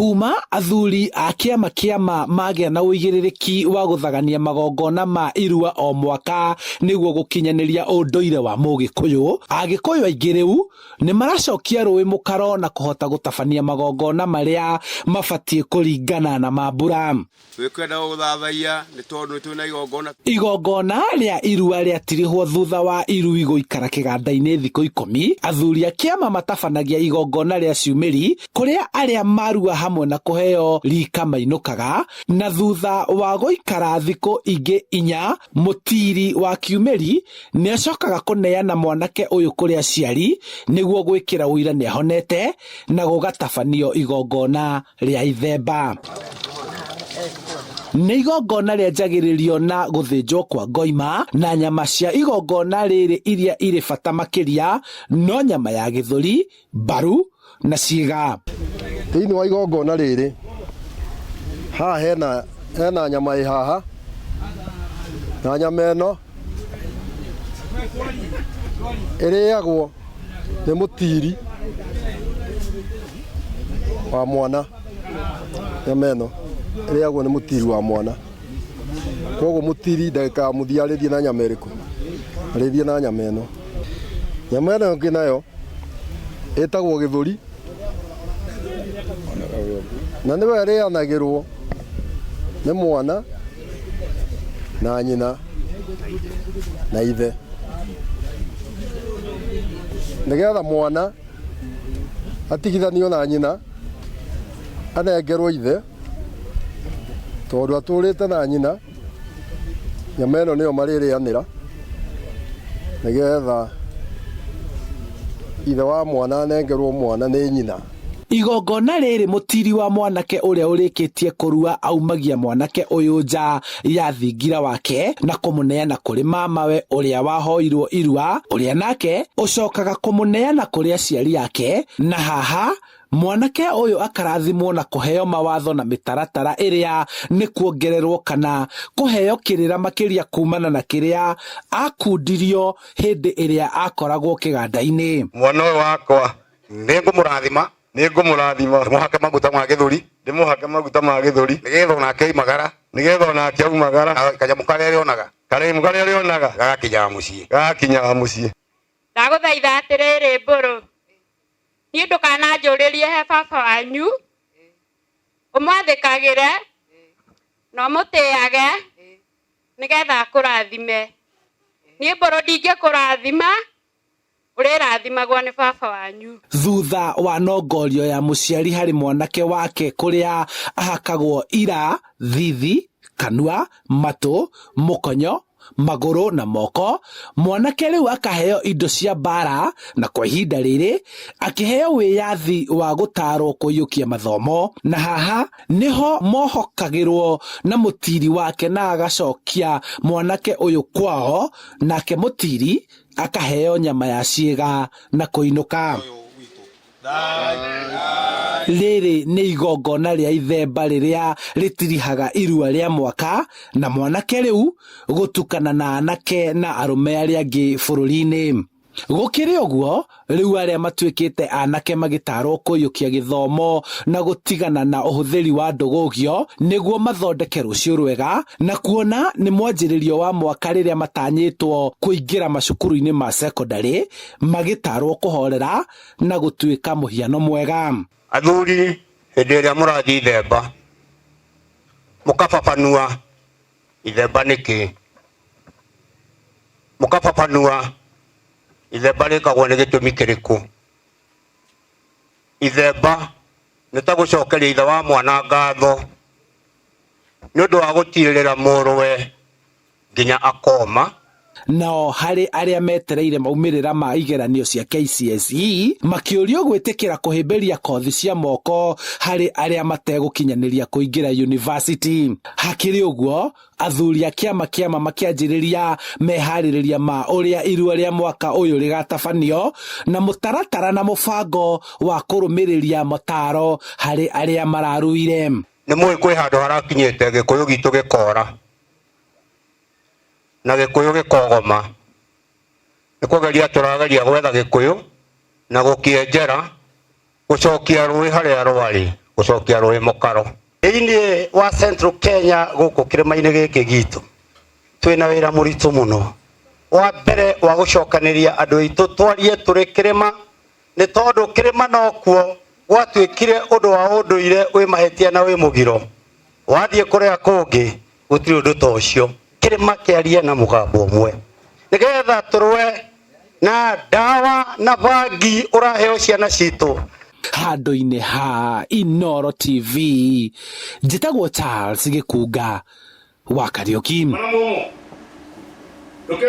Kuma athuri a kĩama kĩama magĩa na ũigĩrĩrĩki wa gũthagania magongona ma irua o mwaka nĩguo gũkinyanĩria ũndũire wa Mũgĩkũyũ, Agĩkũyũ aingĩ rĩu nĩ maracokia rũĩ mũkaro na kũhota gũtabania magongona marĩa mabatiĩ kũringana na mambura. Twĩkwenda gũgũthathaiya nĩ tondũ nĩ twĩ na igongona. Igongona rĩa irua rĩatirihwo thutha wa irui gũikara kĩganda-inĩ thikũ 10, athuri a kĩama matabanagia igongona rĩa ciumĩri kũrĩa arĩa marua hamwe na kũheo rika mainũkaga, na thutha wa gũikara thikũ ingĩ 4, mũtiri wa kiumĩri nĩacokaga kũneana mwanake ũyũ kũrĩ aciari nĩguo gwĩkĩra ũira nĩahonete na gũgatabanio igongona rĩa ithemba. Nĩ igongona rĩanjagĩrĩrio na gũthĩnjwo kwa ngoima na nyama cia igongona rĩrĩ iria irĩ bata makĩria no nyama ya gĩthũri, mbaru na ciĩga. Thĩinĩ wa igongona rĩrĩ haha hena nyama ĩ haha na nyama ĩno ĩrĩagwo nĩ mũtiri wa mwana. Nyama ĩno ĩrĩagwo nĩ mũtiri wa mwana, koguo mũtiri ndagĩka ya mũthia arĩthiĩ na nyama ĩrĩkũ? Arĩthiĩ na nyama ĩno. Nyama ĩno ĩngĩ nayo ĩtagwo gĩthũri na nĩyo ĩrĩanagĩrwo nĩ mwana na nyina na ithe, nĩgetha mwana atigithanio na nyina anengerwo ithe, tondũ atũrĩte na nyina, nyama ĩno nĩyo marĩrĩanĩra, nĩgetha ithe wa mwana anengerwo mwana nĩ nyina. Igongona rĩrĩ mũtiri wa mwanake ũrĩa ũrĩkĩtie kũrua aumagia mwanake ũyũ nja ya thingira wake na kũmũneana kũrĩ mamawe ũrĩa wahoirwo irua, ũrĩa nake ũcokaga kũmũneana kũrĩ aciari ake, na haha mwanake ũyũ akarathimwo na kũheo mawatho na mĩtaratara ĩrĩa nĩ kuongererwo kana kũheo kĩrĩra makĩria kumana na kĩrĩa akundirio hĩndĩ ĩrĩa akoragwo kĩganda-inĩ. Mwana ũyũ wakwa nĩ ngũmũrathima, nĩ ngũmũrathima, ndĩmũhake maguta ma gĩthũri, ndĩmũhake maguta ma gĩthũri, nĩgetha onake aimagara, nĩgetha onake aumagara, kanyamũ karĩa arĩonaga, kanyamũ karĩa arĩonaga gagakinyaga mũciĩ, gagakinyaga mũciĩ. Ndagũthaitha atĩrĩrĩ Mbũrũ, niĩ ndũkananjũrĩrie he baba wanyu, ũmwathĩkagĩre na ũmũtĩage nĩgetha akũrathime. Niĩ Mbũrũ ndingĩkũrathima, ũrĩrathimagwo nĩ baba wanyu. Thutha wa nongorio ya mũciari harĩ mwanake wake kũrĩa ahakagwo ira, thithi, kanua, matũ, mũkonyo, magũrũ na moko, mwanake rĩu akaheo indo cia mbara na kwa ihinda rĩrĩ akĩheo wĩyathi wa gũtarwo kũiyũkia mathomo, na haha nĩho mohokagĩrwo na mũtiri wake na agacokia mwanake ũyũ kwao, nake mũtiri akaheo nyama ya ciĩga na kũinũka. Rĩrĩ nĩ igongona rĩa ithemba rĩrĩa rĩtirihaga irua rĩa mwaka na mwanake rĩu gũtukana na anake na arũme arĩa angĩ bũrũri-inĩ. Gũkĩrĩ ũguo, rĩu arĩa matuĩkĩte anake magĩtarwo kũiyũkia gĩthomo na gũtigana na ũhũthĩri wa ndũgũgio nĩguo mathondeke rũciũ rwega, na kuona nĩ mwanjĩrĩrio wa mwaka rĩrĩa matanyĩtwo kũingĩra macukuru-inĩ ma cekondarĩ, magĩtarwo kũhorera na gũtuĩka mũhiano mwega. Athuri hĩndĩ ĩrĩa mũrathiĩ ithemba mũkababanua ithemba nĩkĩ, mũkababanua ithemba rĩkagwo nĩ gĩtũmi kĩrĩkũ. Ithemba nĩ ta gũcokeria ithe wa mwana ngatho nĩ ũndũ wa gũtirĩrĩra mũrũwe nginya akoma. Nao harĩ arĩa metereire maumĩrĩra ma igeranio cia KCSE makĩũrio gwĩtĩkĩra kũhĩmbĩria kothi cia moko harĩ arĩa mategũkinyanĩria kũingĩra university. Hakĩrĩ ũguo, athuri a kĩama kĩama makĩanjĩrĩria meharĩrĩria ma ũrĩa irua rĩa mwaka ũyũ rĩgatabanio na mũtaratara na mũbango wa kũrũmĩrĩria mataro harĩ arĩa mararuire. Nĩ mũĩ kwĩ handũ harakinyĩte gĩkũyũ gitũ gĩkora na gĩkũyũ gĩkogoma. Nĩ kũgeria tũrageria gwetha gĩkũyũ na gũkĩenjera, gũcokia rũĩ harĩa rwarĩ. Gũcokia rũĩ mũkaro thĩinĩ wa Central Kenya gũkũ kĩrĩma-inĩ gĩkĩ gitũ twĩna wĩra mũritũ mũno wa mbere wa gũcokanĩria andũ aitũ twarie tũrĩ kĩrĩma nĩ tondũ kĩrĩma nokuo gwatuĩkire ũndũ wa ũndũire wĩ mahĩtia na wĩ mũgiro wathiĩ kũrĩa kũngĩ gũtirĩ ũndũ ta ũcio kĩrĩma kĩarie na mũgambo ũmwe nĩgetha tũrũe na ndawa na bangi ũraheo ciana citũ. Handũ-inĩ ha Inooro TV, njĩtagwo Charles Gĩkunga wa Kariũki.